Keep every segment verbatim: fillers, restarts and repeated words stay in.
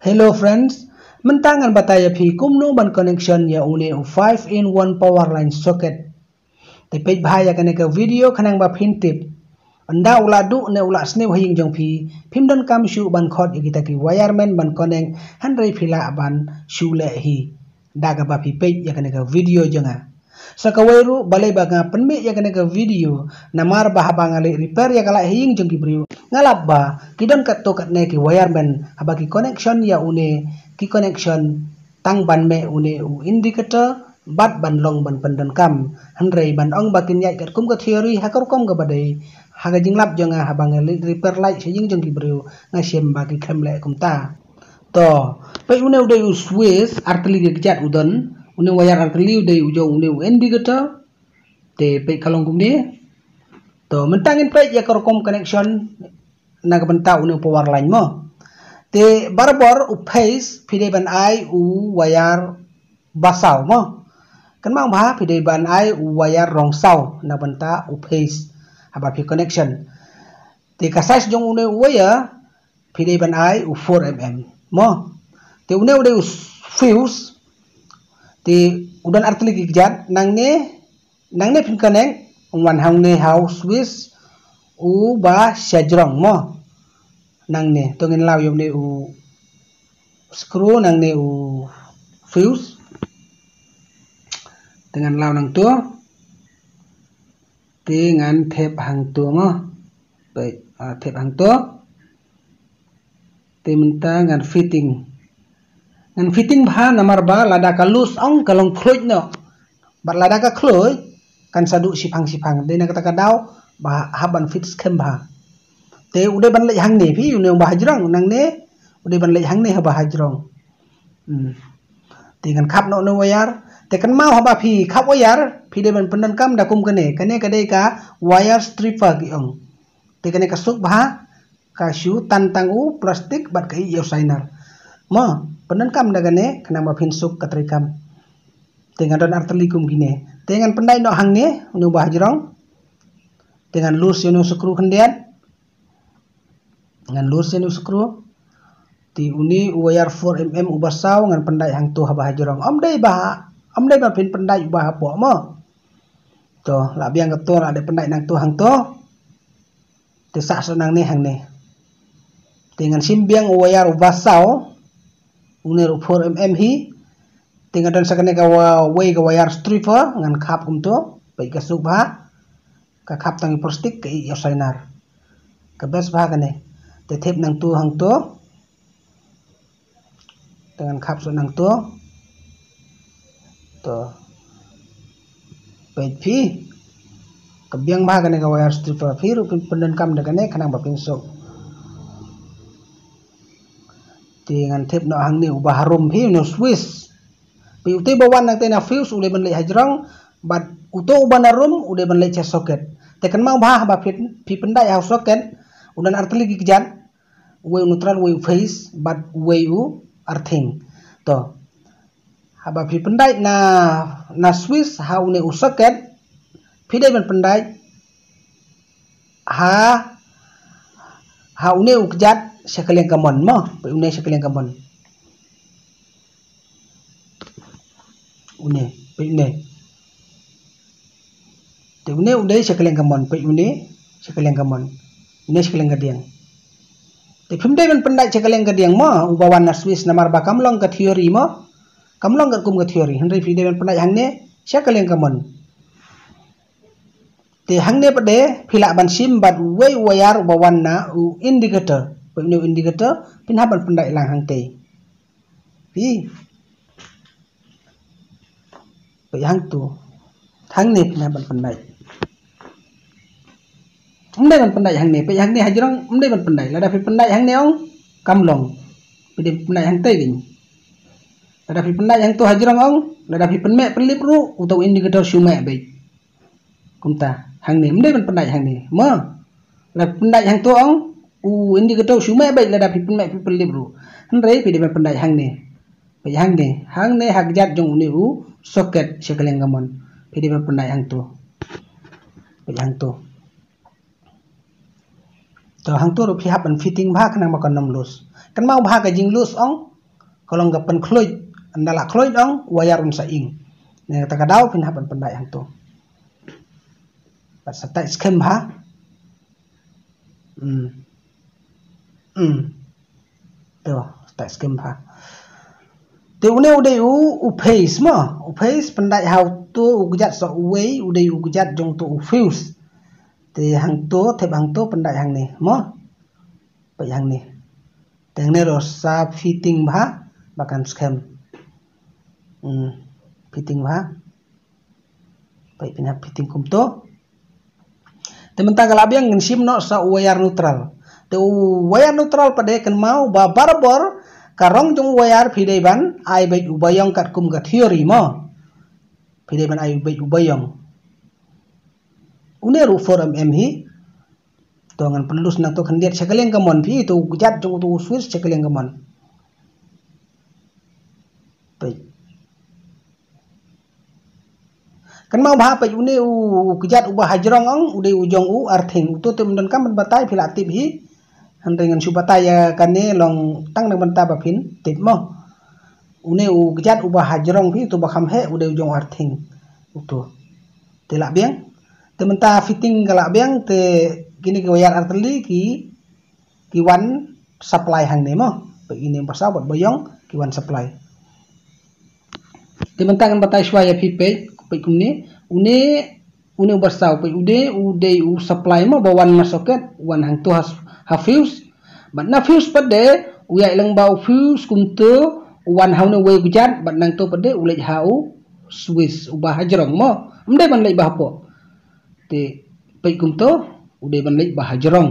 Hello friends, mynta ngan batai ïa phi kumno ban connection ïa une u five in one power line socket. Te peit bha ïa kane ka video khnang ba phin tip. Ynda u la duh ne u la sniew ha ïing jong phi, phim donkam shuh ban khot ïa kita ki wireman ban connect, hynrei phi lah ban shu leh hi da kaba phi peit ïa kane ka video jong nga. Sa kawei ruh balei ba nga pynmih ïa kane ka video, namar ba haba nga leit repair ïa ka light ha ïing jong ki briew, nga lap ba ki don katto katne ki wireman haba ki connection ïa une, ki connection tang ban meh une u indicator bad ban long ban pyndonkam. Hynrei ban ong ba kin ïaid katkum ka theory ha ka rukom kaba dei, ha ka jinglap jong nga haba nga leit repair light sha ïing jong ki briew, nga shem ba ki khlem leh kumta. To, peit une u dei u switch artylli ki kjat u don, une u wire artylli u dei u jong une u indicator. Te peit ka long kumne. To, mynta ngin peit ïa ka rukom connection na ka bynta une u power line mo. Te barabor u phase phi dei ban ai u wire ba saw mo. Kynmaw bha phi dei ban ai u wire rong saw na bynta u phase haba phi connection. Te ka size jong une u wire phi dei ban ai u four mm mo. Te une u dei u fuse. Te u don artylli ki kjat, nangne, nangne phin connect, wan hangne ha u switch u ba shajrong mo. Nangne, to ngin law ïa une u screw, nangne u fuse. Te ngan law nangto. Te ngan thep hangto mo. Peit, ah, thep hangto. Te mynta ngan fitting. Ngan fitting bha namar ba lada ka loose ong ka long khluid noh. Bad lada ka khluid kan sa duh shiphang shiphang. Dei na kata ka daw ba hap ban fit skhem bha. Te u dei ban leit hangne phi, une u ba hajrong nangne, u dei ban leit hangne haba hajrong. Hmm. Te ngan khap noh une u wire. Te kynmaw haba phi khap wire, phi dei ban pyndonkam da kum kane. Kane ka dei ka wire stripper ki ong. Te kane ka suk bha, ka shu tan tang u plastik bad ka ïeh ïa u shiner. Mo, pyndonkam da kane, khnang ba phin suk ka treikam. Te nga don artylli kum kine. Te ngan pyndait noh hangne, une u ba hajrong. Te ngan loose ïa une u screw khyndiat. Ngan loose ïa une u screw. Te une u wire four mm u ba saw ngan pyndait hangto haba hajrong. Ym dei ba, ym dei ba phin pyndait u ba hapoh mo. To, la biang kato, la dei pyndait nangto hangto. Te sah sah nangne hangne. Te ngan shim biang u wire u ba saw. Une ruh four mm hi. Te nga don sa kane ka wa-, wei ka wire stripper, ngan khap kumto, peit ka suk bha. Ka khap tang ïa u plastik, ka ïeh ïa u shiner. Ka best bha kane. Te thep nangto hangto. Te ngan khap suk nangto. To. Peit phi. Ka biang bha kane ka wire stripper, phi ruh pyn-, pyndonkam da kane khnang ba phin suk. Te ngan thep noh hangne u ba harum phi, une u switch. Phi, uto u ba wan nangta na fuse u dei ban leit hajrong, bad uto u ba na rum u dei ban leit sha socket. Te kynmaw bha haba phi, phi pyndait ha u socket, u don artylli ki kjat, uwei u neutral, uwei u phase, bad uwei u earthing. To. Haba phi pyndait na, na switch ha une u socket, phi dei ban pyndait ha, ha une u kjat sha ka liang kamon mo, peit une sha ka liang kamon. Une, peit une. Te une u dei sha ka liang kamon, peit une sha ka liang kamon. Une sha ka liang kadiang. Te phim dei ban pyndait sha ka liang kadiang mo, u ba wan na switch namar ba kam long ka theory mo. Kam long katkum ka theory. Hynrei phi dei ban pyndait hangne sha ka liang kamon. Te hangne pat de phi lah ban shim bad uwei u wire u ba wan na u indicator. Peit une u indicator, phin hap ban pyndait lang hangtei. Phi. Peit hangto. Hangne phin hap ban pyndait. Ym dei ban pyndait hangne, peit hangne hajrong, ym dei ban pyndait. Lada phi pyndait hangne ong, kam long. Phi dei pyndait hangtei kein. Lada phi pyndait hangto hajrong ong, lada phi pynmeh pynlip ruh, uto u indicator shu meh beit. Kumta, hangne, ym dei ban pyndait hangne. Mo, lada phi pyndait hangto ong, u indicator shu meh beit lada phi pynmeh phi pynlip ruh. Hynrei phi dei ban pyndait hangne. Peit hangne, hangne ha kjat jong une u socket sha ka liang kamon. Phi dei ban pyndait hangto. Peit hangto. To hangto ruh phi hap ban fitting bha khnang ba kan ym loose. Kynmaw bha ka jing loose ong, ka long ka pynkhluit, ynda la khluit ong wire un sa ing. Ne kata ka daw phin hap ban pyndait hangto. Bad sa tight skhem bha. Hmm. Hmm. To, sa tight skhem bha. Te une u dei u, u phase mo, u phase pyndait ha uto u kjat sa uwei, u dei u kjat jong uto u fuse. Te hangto, thep hangto pyndait hangne mo. Peit hangne. Te hangne ruh sa fitting bha, ba kan skhem. Hmm, fitting bha. Peit phin hap fitting kumto. Te mynta ka la biang ngin shim noh sa u wire neutral. Te u wire neutral pat de kynmaw ba barabor ka rong jong u wire phi dei ban ai beit u baïong katkum ka theory mo. Phi dei ban ai beit u baïong. Une ruh four mm hi. To ngan pynlus nangto khyndiat sha ka liang kamon phi, to u kjat jong uto u switch sha ka liang kamon. Peit. Kynmaw bha peit une u, u kjat uba hajrong ong, u dei u jong u earthing. Uto te ym donkam ban batai phi la tip hi. Hynrei ngan shu batai ïa kane long tang na ka bynta ba phin tip mo. Une u kjat uba hajrong phi uto ba kham heh u dei u jong u earthing. Uto. Te la biang. Te mynta fitting ka la biang te kine ki wire artylli ki, ki wan supply hangne mo. Peit ine ba saw bad baïong ki wan supply. Te mynta ngan batai shuwa ïa phi peit, peit kumne. Une, une uba saw peit u dei, u dei u supply mo ba wan na socket, wan hangto ha, ha fuse. Bad na fuse pat de, u ïaid lang ba u fuse kumto, u wan ha une uwei u kjat, bad nangto pat de, u leit ha u switch, uba hajrong mo. Ym dei ban leit ba hapoh. Te peit kumto, u dei ban leit ba hajrong.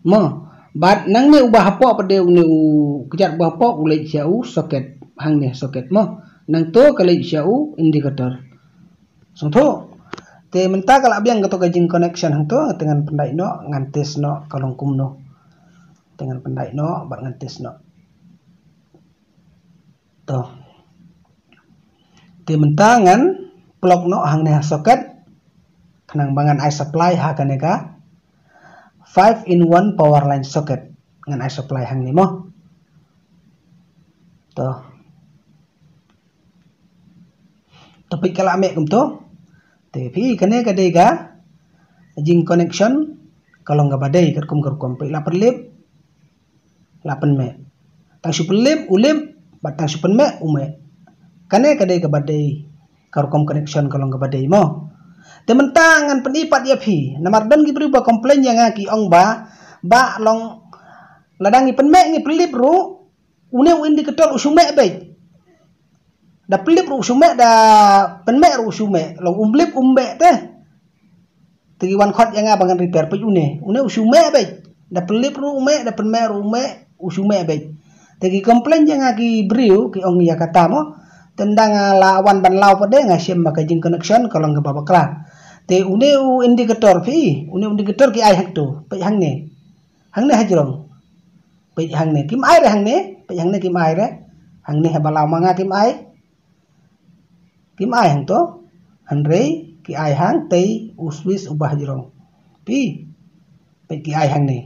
Mo, bad nangne uba hapoh pat de une u kjat uba hapoh u leit sha u socket, hangne socket mo. Nangto ka leit sha u indicator. Sngewthuh. Te mynta ka la biang kato ka jing connection hangto, te ngan pyndait noh, ngan test noh, ka long kumno. Te ngan pyndait noh, bad ngan test noh. To. Te mynta ngan plug noh hangne ha socket. Khnang ba ngan ai supply ha kane ka five in one power line socket. Ngan ai supply hangne mo. To. To peit ka la meh kumto. Te phi kane ka dei ka jing connection ka long kaba dei katkum ka rukom peit la pynlip. La pynmeh. Tang shu pynlip, u lip, bad tang shu pynmeh, u meh. Kane ka dei kaba dei, ka rukom connection ka long kaba dei mo. Te mynta ngan pyni pat ïa phi, namar don ki briew ba complain ïa nga ki ong ba, ba long lada ngi pynmeh ngi pynlip ruh, une u indicator u shu meh beit. Da pynlip ruh u shu meh, da pynmeh ruh u shu meh, long um lip um meh te. Te ki wan khot ïa nga ba ngan repair peit une. Une u shu meh beit. Da pynlip ruh u meh, da pynmeh ruh u meh, u shu meh beit. Te ki complain ïa nga ki briew, ki ong ïa kata mo. Te ynda nga la wan ban law pat de nga shem ba ka jing connection ka long kaba bakla. Te une u indicator phi, une u indicator ki ai hangto, peit hangne. Hangne hajrong. Peit hangne, kim ai re hangne, peit hangne kim ai re. Hangne haba law ma nga kim ai. Kim ai hangto, hynrei ki ai hangtei u switch uba hajrong. Phi, peit ki ai hangne.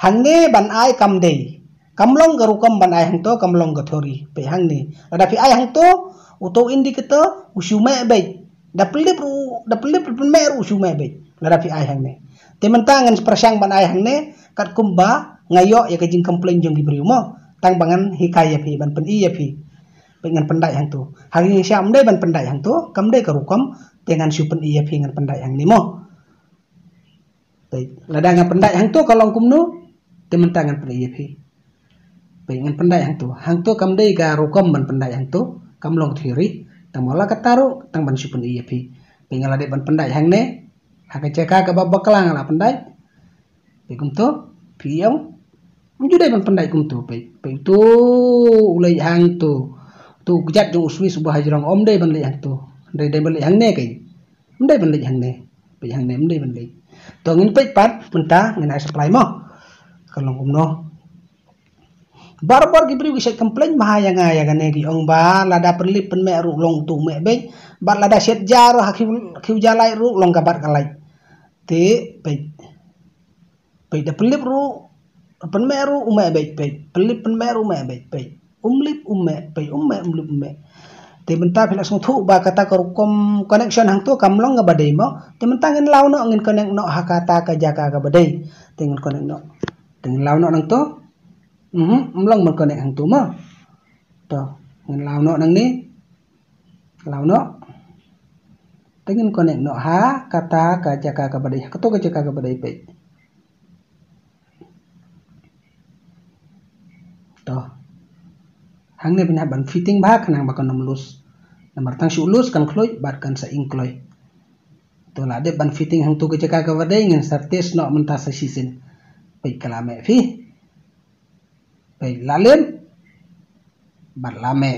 Hangne ban ai kam dei. Kam long ka rukom ban ai hangto, kam long ka theory. Peit hangne. Lada phi ai hangto, uto indicator, u shu meh beit. Da pynlip ruh, da pynlip ruh pynmeh ruh u shu meh beit. Lada phi ai hangne. Te mynta ngan pyrshang ban ai hangne, katkum ba nga ïoh ïa ka jing complain jong ki briew mo. Tang ba ngan hikai ïa phi, ban pyni ïa phi. Peit ngan pyndait hangto. Ha ki sha ym dei ban pyndait hangto, kam dei ka rukom, te ngan shu pyni ïa phi ngan pyndait hangne mo. Peit, lada ngan pyndait hangto ka long kumno, te mynta ngan pyni ïa phi. Peit ngan pyndait hangto. Hangto kam dei ka rukom ban pyndait hangto, kam long theory, tang ba la kata ruh, tang ban shu pyni ïa phi. Peit nga la dep ban pyndait hangne, ha ka jaka kaba bakla nga la pyndait. Peit kumto, phi ong. Ym ju dei ban pyndait kumto, peit. Peit to, u leit hangto. To u kjat jong u switch uba hajrong ym dei ban leit hangto. Dei, dei ban leit hangne keiñ. Ym dei ban leit hangne. Peit hangne, ym dei ban leit. To ngin peit pat, mynta ngin ai supply mo. Ka long kumno. Barabor ki briew ki shet complain bha ïa nga ïa kane ki ong ba lada pynlip pynmeh ruh long to u meh beit. Bad lada shet ja ruh ha ki, ki u ja light ruh long ka bat ka light. Te, peit. Peit da pynlip ruh, pynmeh ruh u meh beit, peit. Pynlip pynmeh ruh u meh beit, peit. Um lip um meh, peit um meh, um lip um meh. Te mynta phi la sngewthuh ba kata ka rukom connection hangto kam long kaba dei mo. Te mynta ngin law noh, ngin connect noh ha kata ka jaka kaba dei. Te ngin connect noh. Te ngin law noh nangto. Mhm, um long ban connect hangto mo. To, ngin law noh nangne. Law noh. Te ngin connect noh ha kata ka jaka kaba dei, ha kato ka jaka kaba dei, peit. To. Hangne phin hap ban fitting bha khnang ba kan ym loose. Namar tang shu loose kan khluid bad kan sa ing kloi. To, la dep ban fitting hangto ka jaka kaba dei, ngin sa test noh mynta sa shisien. Peit ka la meh phi. Peit, la lip bad la meh.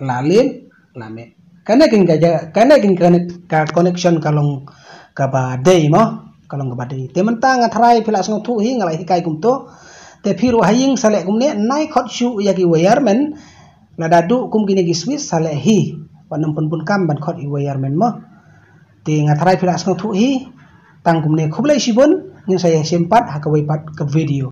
La lip, la meh. Kane kin ka ja-, kane kin connect-, ka connection ka long kaba dei mo. Ka long kaba dei. Te mynta nga tharai phi la sngewthuh hi, nga la hikai kumto. Te phi ruh ha ïing sa leh kumne, nai khot shuh ïa ki wireman. Lada duh kum kine ki switch sa leh hi. Wat nym pynbun kam ban khot ïa ki wireman mo. Te nga tharai phi la sngewthuh hi. Tang kumne, khublei shibun, ngin sa ïashem pat ha kawei pat ka video.